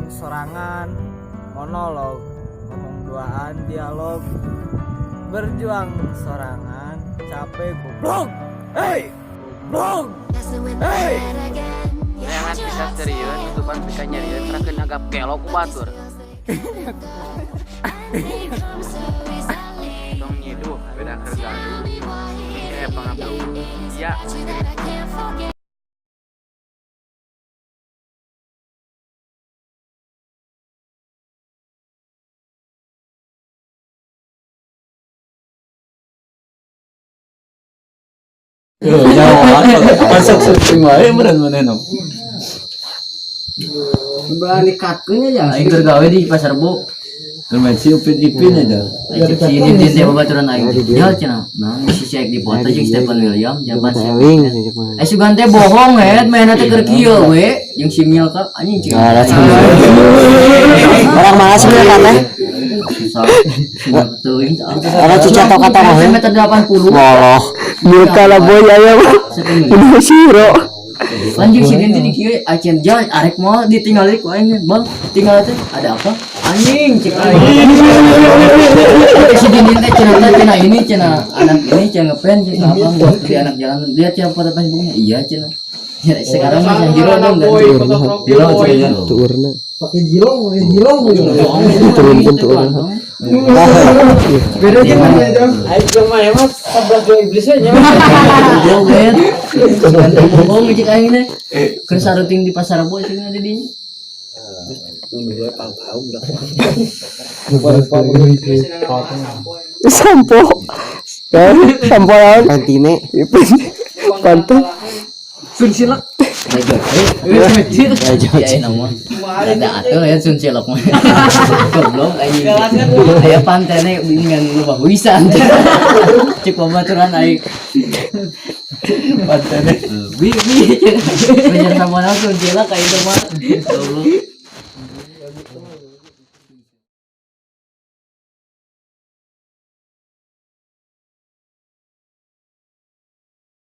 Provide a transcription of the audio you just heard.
Berjuang sorangan monolog, ngomong duaan dialog. Berjuang sorangan capek goblok. Hey, goblok. Hey. Jangan bisa serius, tutupan bisa nyerius, terakhir agak kelok ku batur. Tong nyiduh, beda keur gaduh. Ini pangabdu. Iya. Masuk syuting wae meureun manehna. Berani katkeun aja. Aing keur gawe di pasar Bu. Keur si Upin Ipin aja. Aing si ini teh babaturan aing. Ya cenah. Nah, si Syekh di foto jeung Stephen William jaman Eling. Eh sugan teh bohong het, mainna teh keur kieu we jeung si Milka anjing cing. Orang mana sih Milka teh? Susah. Teuing. Orang cuci atau kata mah? Meter 80. Woloh. Milka lah boy aya mah. Stephen William. Udah siro. Lanjut si Dinti di kieu acen jalan arek mau ditinggali ku aing bang tinggal teh ada apa anjing cek aing si Dinti teh cenah teh cenah ini cenah anak ini cenah ngefans cek abang di anak jalan lihat cenah foto Facebooknya iya cenah ya, sekarang mah Hiro dong kan Hiro cenah. Tuurna. Pakai jilong, pakai jilong. Diturunkeun tuurna. Beda aja mana jam. Ayo cuma ya mas, 11 dua iblisnya nya. Joget. Bohong cek aing teh keur saruting di pasar Rebo cenah di dinya. Sampo. Kan sampo lawan Pantine. Pantai. Sun silak. Ya nama. Ada atuh ya sun cilok mah. Goblok anjing. Aya pantene dengan loba huisan. Cek babaturan aing. Pantene. Bi bi. Bener sama sun cilok kayak itu mah. Goblok.